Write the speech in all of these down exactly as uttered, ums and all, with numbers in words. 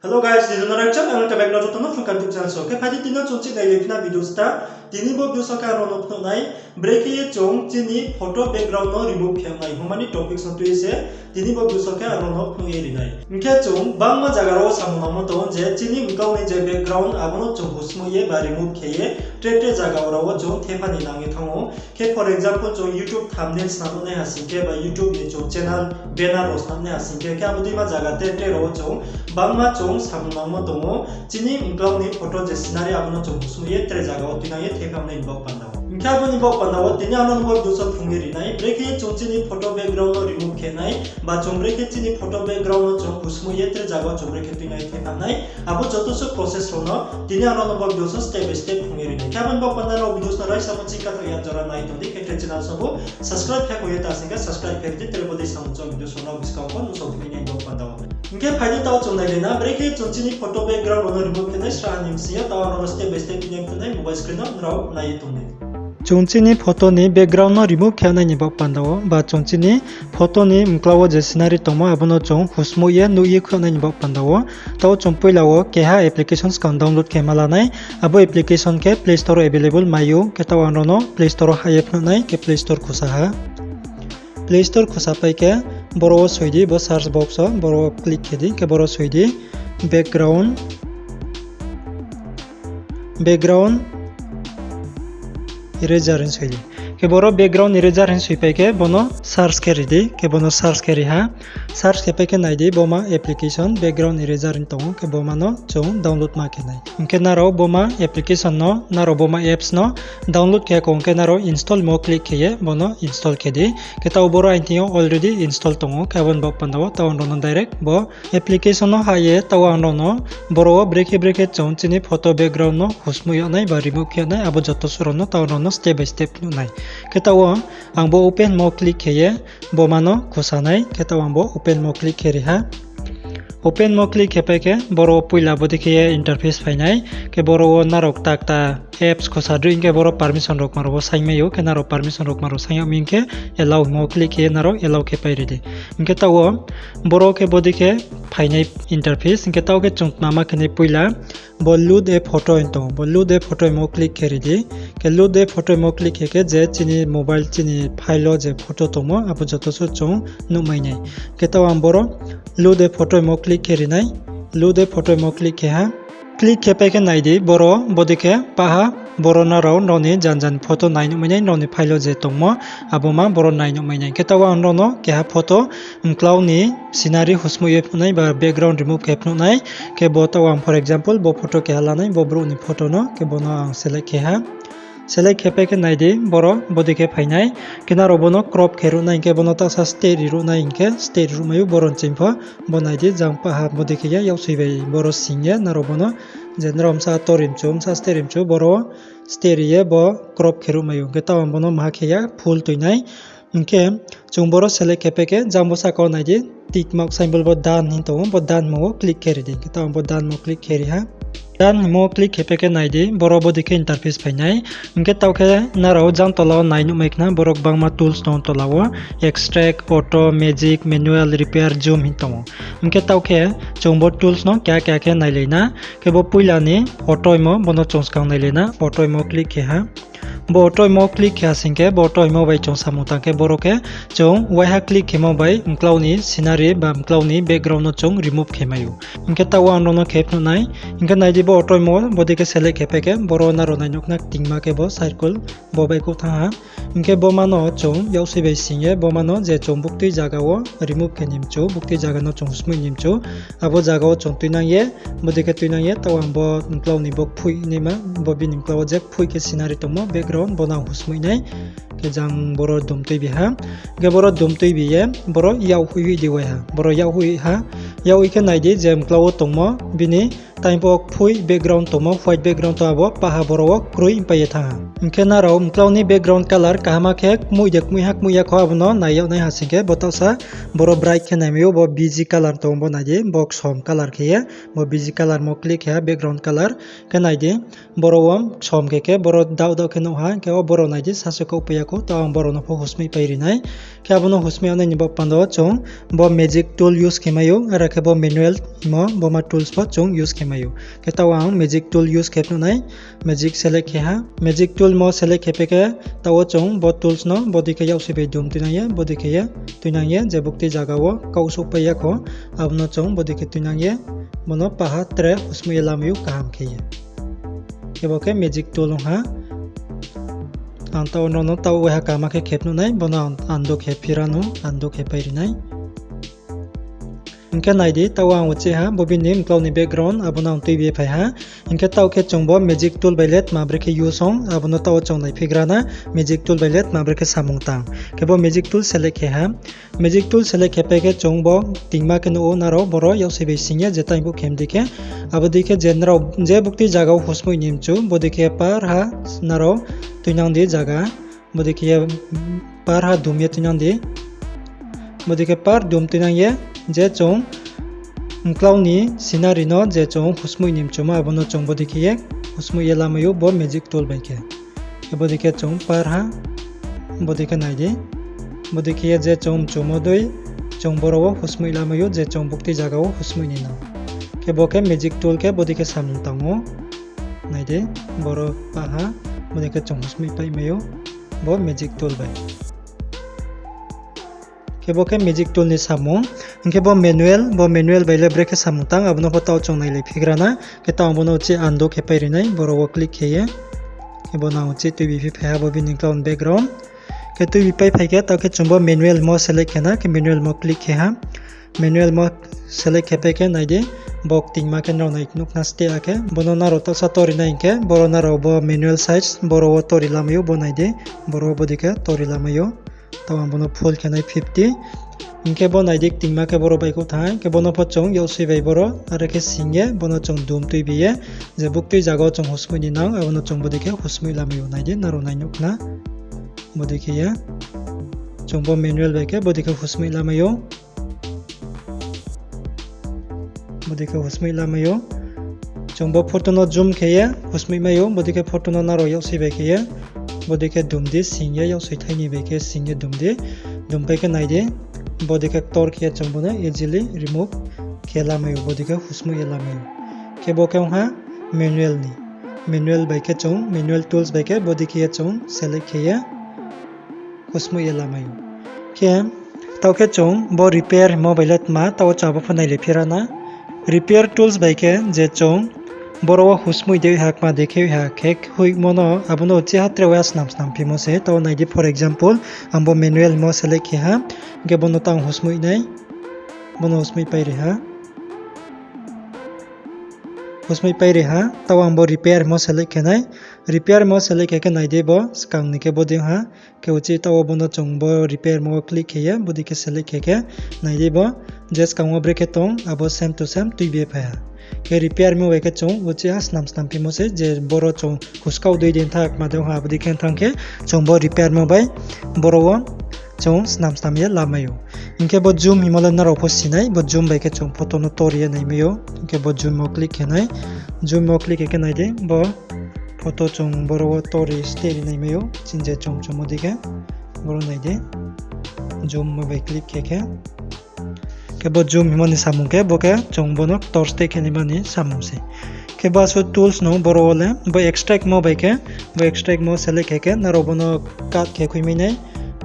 Hello guys, this is Narakchand, ang kebek no joto no phungkha YouTube channel so. Khe phai di tini chung chih nailai phina video sta. Tini bo video so khe ang nrao no phnuh nai, brekhe ye chung chini photo background no remove khe nai, himani topic no tui se tini bo video so khe ang nrao no phnuh ye ri nai. Hing khe chung bangma zaga rao wo samung nangmo tong ou je chini bkang ni je background abo no chung husmui ye ba remove khe ye tre tre zaga rao wo chung thepha ni nang ye thanng ou. Khe for example chung YouTube thumbnail snam nai ha sing khe ba YouTube ni chung channel banner rao snam nai ha sing khe, khe abo dei ma zaga tre tre rao wo chung bangma chung samung nangmo tong ou. Chini bkang ni photo je scenery abo no chung husmui ye tre zaga wo tuinang ye thepha nai ni baoh panda wo. Hing khe abo ni baoh panda wo tini ang nrao no bo video so phrung ye ri nai, brekhe chung chini photo background no remove khe nai, ba chung brekhe chini photo background no chung husmui ye tre zaga wo chung brekhe tuinang ye thepha nai. Abo joto suh process rao no tini ang nrao no bo video so step by step phrung ye ri nai. Khe abo ni baoh panda rao video no raisa mo ching katha ya jora nai tong di, khe tre channel so bo subscribe khe koi ye ta sing khe subscribe khe ri di, tre bo dei samung chung video so no buskang pho nuhsao tuinai ni baoh panda wo. Hing khe phai di taoh chung nailai na, brekhe chung chini photo background rao no remove khe nai sraha ni bsing yo, taoh ang nrao no step by step tuinai phnuh nai, mobile screen no nrao nai ye tong di. Chung chini photo ni background no remove khe nai ni baoh panda wo, ba chung chini photo ni bkla wo je scenery tongmo abo no chung husmui ye nuh ye khuh nai ni baoh panda wo, taoh chung poila wo keha application skang download khe ma la nai. Abo application khe Play Store wo available mai ou, khe taoh ang nrao no Play Store wo hah ye phnuh nai, khe Play Store khusa ha. Play Store khusa pai khe boro wo soi di, bo search box wo boro wo click khe di, khe boro soi di background, background eraser hing soi di. Khe boro background eraser hing soi pai khe bo no search khe ri di, khe bo no search khe ri ha. Search khe pai khe nai di, bo ma application background eraser hing tong ou, khe bo ma no chung download ma khe nai. Hing khe nrao bo ma application no, nrao bo ma apps no download khe ya kong khe nrao install mo click khe ye bo no install khe di. Khe taoh boro aini thing yo already install tong ou, khe abo ni baoh panda wo taoh ang nrao no direct bo application no hah ye taoh ang nrao no boro wo brekhe brekhe chung chini photo background no husmui yag nai ba remove khe yag nai, abo joto suh rao no taoh ang nrao no step by step phnuh nai. Khe taoh wo ang bo open mo click khe ye bo ma no khusa nai, khe taoh ang bo open mo click khe ri ha. Open mo click khe pai khe boro wo poila bo dei khe ye interface phai nai, khe boro wo nrao kta kta apps khusa droi hing khe boro permission rao kma rao bo saing mai ou, khe nrao permission rao kma rao saing yag mi hing khe allow mo click khe ye nrao allow khe pai ri di. Hing khe taoh wo boro khe bo dei khe phainai interface, hing khe taoh khe chung tma ma khe nai poila bo load a photo hing tong ou, bo load a photo hingmo click khe ri di. Khe load a photo hingmo click khe khe je chini mobile chini file wo je photo tongmo abo joto suh chung nuhmai nai. Khe taoh ang boro load a photo hingmo click khe ri nai, load a photo hingmo click khe ha. Click khe pai khe nai di, boro bo dei khe pah ha, boro nrao nrao ni jan jan photo nai nuhmai nai, nrao ni file wo je tongmo abo ma boro nai nuhmai nai. Khe taoh ang nrao no keha photo mklau ni scenery husmui ye phnuh nai ba background remove khe phnuh nai. Khe bo taoh ang for example bo photo keha la nai, bo brouh ni photo no, khe bo no ang select khe ha. Select khe pai khe nai di, boro bo dei khe phai nai. Khe nrao bo no crop khe ruh nai, hing khe bo no taohsa state ri ruh nai, hing khe state ri ruh mai ou boro nching pho. Bo nai di, jang pah ha bo dei khe ye yaksoi bai boro sing ye nrao bo no je nrao bsa tor ri mchu, bsa state ri mchu, boro state ri ye bo crop khe ruh mai ou. Hing khe taoh ang bo no maha khe ya full tui nai. Hing khe chung boro select khe pai khe jang bo sahka wo nai di, tick mark symbol bo done hing tong ou, bo done hingmo wo click khe ri di. Hing khe taoh ang bo done mo click khe ri ha. Done hingmo click khe pai khe nai di, boro bo dei khe interface phai nai. Hing khe taoh khe nrao jang tola wo nai nuhmai khna, boro gbangma tools tong ou tola wo, extract, auto, magic, manual, repair, zoom hing tong ou. Hing khe taoh khe chung bo tools no keha keha khe nailai na. Khe bo poila ni auto hingmo, bo no chung skang nailai na, auto hingmo click khe ha. Bo auto hingmo click khe ha sing khe bo auto hingmo bai chung samung tang khe boro khe chung waiha click khemo bai mklau ni scenery ba mklau ni background no chung remove khe mai ou. Hing khe taoh wo ang nrao no khe phnuh nai. Hing khe nai di, bo auto hingmo bo dei khe select khe pai khe boro nrao nai nuh khna ktingma khe bo circle bo bai kouh thanng ha. Hing khe bo ma no chung yaksoi bai sing ye bo ma no je chung buktui zaga wo remove khe ni mchu, buktui zaga no chung husmui ni mchu, abo zaga wo chung tuinang ye, bo dei khe tuinang ye taoh ang bo mklau ni bo kphoih naima, bo bini mklau wo je kphoih khe scenery tongmo background bo no ang husmui nai. Khe jang boro dum tuibi ha. Hing khe boro dum tuibi ye boro yak hoih hoih di waiha, boro yak hoih ha. Yak hoih khe nai di, je mklau wo tongmo bini Tini bo kphui background tongmo, white background tong abo paha boro wo kroi pai ye thanng ha. Hing khe nrao mklau ni background color kaham khe kmoih de kmoih ha kmoih ya kho abo no nai yag nai ha sing khe bo taohsa boro bright khe naimai ou, bo bisi color tong bo nai di, bo ksom color khe ye, bo bisi color mo click khe ha background color khe nai di. Boro wo ksom khe khe boro daoh daoh khe nuh ha, hing khe o boro nai di sasuh kaoh pai ya kho, taoh ang boro no pho husmoi pai ri nai. Khe abo no husmoi yag nai ni bo panda wo chung bo magic tool use khe mai ou, are khe bo manual himo bo ma tools pho chung use khe mai ou. Khe taoh ang magic tool use khe phnuh nai, magic select khe ha. Magic tool mo select khe pai khe taoh wo chung bo tools no bodei khe yaksi bai dum tuinang ye, bodei khe ye tuinang ye, je buktui zaga wo kaohsouh pai ya kho, abo no chung bodei khe tuinang ye, bo no paha tre husmoi ye lamai ou kaham khe ye. Khe bo khe magic tool ong ha. Ang taoh no, no taoh waiha kaham khe khe phnuh nai, bo no ang undo khe phira no, undo khe pai ri nai. Hing khe nai di, taoh ang uchih ha, bo bini mklau ni background, abo no ang tuibi ye phai ha. Hing khe taoh khe chung bo magic tool bai le tma brekhe use ong, abo no taoh chung naiphigra na, magic tool bai le tma brekhe samung tang. Khe bo magic tool select khe ha. Magic tool select khe pai khe chung bo tingma khe nuh ou nrao boro yaksi bai sing ye je tang bo khe mdei khe. Abo dei khe je nrao je buktui zaga wo husmoi ni mchu, bodei khe par ha nrao tuinang di zaga. Bodei khe ye par ha dum ye tuinang di. Bodei khe par dum tuinang ye je chung mklau ni scenery no je chung husmoi ni mchumo abo no chung bodei khe ye husmoi ye lamai ou bo magic tool bai khe. Khe bodei khe chung par ha, bodei khe nai di. Bodei khe ye je chung mchumo dei, chung boro wo husmoi lamai ou je chung buktui zaga wo husmoi ni nang. Khe bo khe magic tool khe bodei khe samung tang ou. Nai di, boro paha, bodei khe chung husmoi paimai ou, bo magic tool bai. Khe bo khe magic tool ni samung. Hing khe bo manual, bo manual bai le brekhe samung tang, abo no pho taoh chung nailai phigra na. Khe taoh ang bo no uchih undo khe pai ri nai, boro wo click khe ye. Khe bo no ang uchih tuibi phi phai ha bo bini clown background. Khe tuibi pai phai khe taoh khe chung bo manual mo select khe na, khe manual mo click khe ha. Manual mo select khe pai khe nai di, bo ktingma khe nrao nai nuh khna steh akhe. Bo no nrao taohsa tori nai hing khe, boro nrao bo manual size, boro wo tori lamai ou, bo nai di, boro wo bodei khe tori lamai ou. Taoh ang bo no full khe nai fifty. Hing khe bo nai di ktingma khe boro baihkhouh thanng, khe bo no pho chung yaksi bai boro, are khe sing ye, bo no chung dum tuibi ye, je buktui zaga wo chung husmoi ni nang, abo no chung bodei khe husmoi lamai ou, nai di, nrao nai nuh khna. Bodei khe ye, chung bo manual bai khe bodei khe husmoi lamai ou. Bodei khe husmoi lamai ou. Chung bo photo no zoom khe ye husmoi mai ou, bodei khe photo no nrao yaksi bai khe ye, bodei khe dum di, sing ye yaksi thaini bai khe sing ye dum di, dum pai khe nai di, bodei khe ktor khe ye chung bo no easily remove khe lamai ou, bodei khe husmoi ye lamai ou. Khe bo khe ong ha manual ni, manual bai khe chung, manual tools bai khe bodei khe ye chung select khe ye husmoi ye lamai ou. Khe, taoh khe chung bo repair himo bai le tma, taoh wo chung abo pho nailai phira na. Repair tools bai khe je chung boro wo husmoi dei ha, kma dei khe ha, khe hoihmo no, abo no uchih ha tre wa snam snam phimo se, taoh nai di, for example, ang bo manual himo select khe ha, hing khe bo no taoh husmoi nai, bo no husmoi pai ri ha. Husmoi pai ri ha, taoh ang bo repair himo select khe nai, repair himo select khe khe nai di bo skang ni khe bodei ha, khe uchih taoh wo bo no chung bo repair mo click khe ye, bodei khe select khe khe, nai di bo, je skang wo brekhe tong, abo same to same tuibi ye phai ha. Khe repair mo bai khe chung uchih ha snam snam phimo se, je boro chung huskau dei dei thanng, kma dei ha, abo dei khe thanng khe, chung bo repair mo bai, boro wo chung snam snam ye lamai ou. Hing khe bo zoom himo le nrao pho si nai, bo zoom bai khe chung photo no tori ye naimai ou. Hing khe bo zoom mo click khe nai, zoom mo click khe khe nai di, bo photo chung boro wo tori steh ri naimai ou, chini je chung chumo dei khe, boro nai di, zoom mo bai click khe khe. Khe bo zoom himo ni samung khe, bo khe chung bo no ktor steh khe naima ni samung se. Khe bo asuh tools no boro wo le, bo extract mo bai khe, bo extract mo select khe khe, nrao bo no cut khe khuimai nai,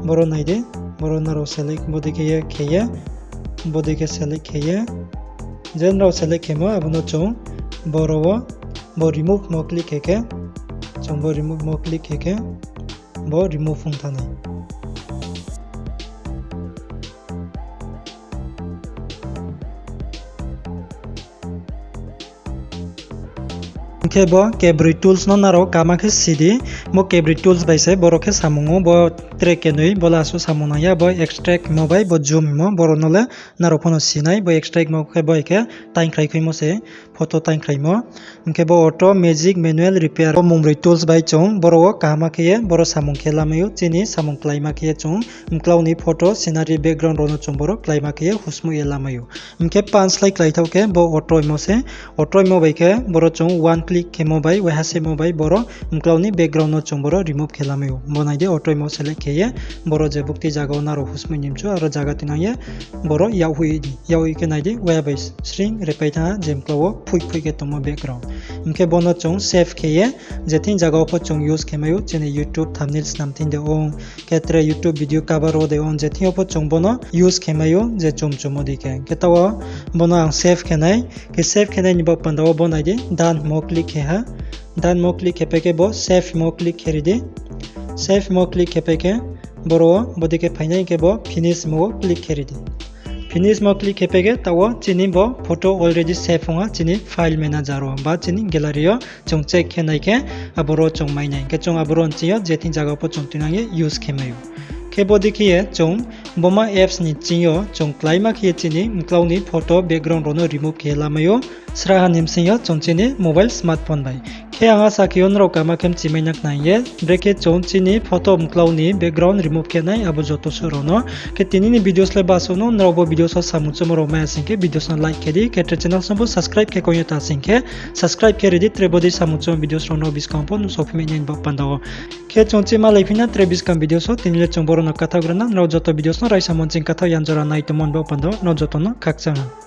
boro nai di, boro nrao select, bodei khe ye khe ye, bodei khe select khe ye, je nrao select khemo, abo no chung boro wo, bo remove mo click khe khe, chung bo remove mo click khe khe, bo remove ong thanng nai. Hing khe bo kebroi tools no nrao kaham khe si di. Bo kebroi tools bai se boro khe samung ou, bo tre kenoi, bo le asuh samung nang ya, bo extract hingmo bai bo zoom hingmo, boro no le nrao pho no si nai. Bo extract hingmo khe bo hai khe taingkhrai khuimo se, photo taingkhraimo. Hing khe bo auto, magic, manual, repair, bo mungbroi tools bai chung boro wo kaham khe ye boro samung khe lamai ou, chini samung kláima khe ye chung mklau ni photo, scenery, background rao no chung boro kláima khe ye husmuh ye lamai ou. Hing khe pan slái kláithaoh khe bo auto hingmo se, auto hingmo bai khe boro chung one click khemo bai, waiha semo bai boro mklau ni background no chung boro remove khe lamai ou. Bo nai di, auto hingmo select khe ye boro je bukti zaga wo nrao husmuh ni mchu, aro zaga tuinang ye boro yak hoih di, yak hoih khe nai di, waiha bai sring repai thanng ha, je mklau wo phoih phoih khe tongmo background. Hing khe bo no chung save khe ye, je thing zaga wo pho chung use khe mai ou, chini YouTube thumbnail snam thing de ong, khe tre YouTube video cover wo de ong, je thing yo pho chung bo no use khe mai ou, je chum chumo dei khe. Khe taoh wo bo no ang save khe nai, khe save khe nai ni baoh panda wo bo nai di, done mo click khe ha. Done mo click khe pai khe bo save mo click khe ri di. Save mo click khe pai khe boro wo bodei khe phainai khe bo finish mo wo click khe ri di. Finish mo click khe pai khe taoh wo chini bo photo already save ong ha chini file manager wo ba chini gallery yo chung check khe nai khe aboro chung mai nai. Khe chung aboro nching yo je thing zaga pho chung tuinang ye use khe mai ou. Khe bodei khe ye chung boma apps ni ching yo chung kláima khe ye chini mklau ni photo background rao no remove khe lamai ou. Sraha ni bsing yo chung chini mobile smartphone bai. Khe ang asa khe ou nrao kaham khe mchimai na khna hing ye, brekhe chung chini photo mklau ni background remove khe nai abo joto suh rao no. Khe tini ni videos le basuh no, nrao bo videos wo samung chumo rao mai ya sing khe videos no like khe di, khe tre channel song pho subscribe khe koing ye ta sing khe subscribe khe ri di, tre bodei samung chumo videos rao no buskang pho nuhsao phi mai nai ni baoh panda wo. Khe chung chima lai phi na tre buskang videos wo, tini le chung boro no kathaoh gra na, nrao joto videos no raisa mon ching kathaoh yan jora nai tongmo ni baoh panda wo nrao joto no khakchang ha.